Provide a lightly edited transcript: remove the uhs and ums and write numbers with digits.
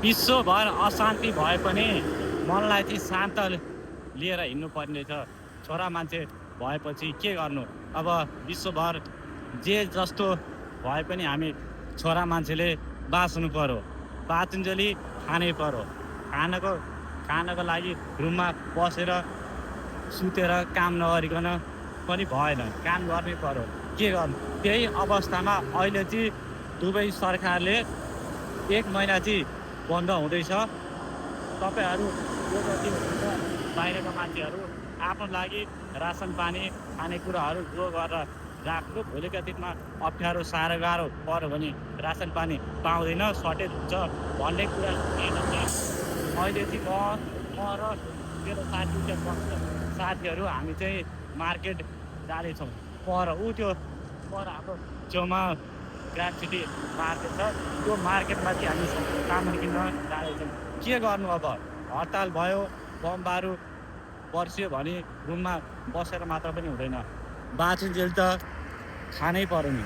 विश्वभर अशान्ति भए पनि मनलाई चाहिँ शान्त लिएर हिँड्नुपर्ने छ। छोरा मान्छे भएपछि के गर्नु, अब विश्वभर जे जस्तो भए पनि हामी छोरा मान्छेले बाँच्नु पर्यो। बाँचुन्जेली खानै पर्यो। खानको लागि रुममा बसेर सुतेर काम नगरिकन पनि भएन, काम गर्नै पर्यो। के गर्नु, त्यही अवस्थामा अहिले चाहिँ दुबई सरकारले 1 महिना चाहिँ बन्द हुँदैछ। तपाईँहरू जो जति हुनुहुन्छ बाहिरका मान्छेहरू आफ्नो लागि रासन पानी खानेकुराहरू जो गरेर राख्नु। भोलिका दिनमा अप्ठ्यारो साह्रो गाह्रो पऱ्यो भने रासन पानी पाउँदैन, सर्टेज हुन्छ भन्ने कुरा सुनेर चाहिँ अहिले चाहिँ म र मेरो साथीहरू हामी चाहिँ मार्केट जाँदैछौँ। पर त्यो पर हाम्रो छेउमा ग्रान्ड सिटी मार्केट छ, त्यो मार्केटमा चाहिँ हामी सामान किन्न जाँदैछौँ। के गर्नु, अब हडताल भयो, बमबारु बर्सियो भने रुममा बसेर मात्र पनि हुँदैन, बाँचुन्जेल त खानै पर्यो नि।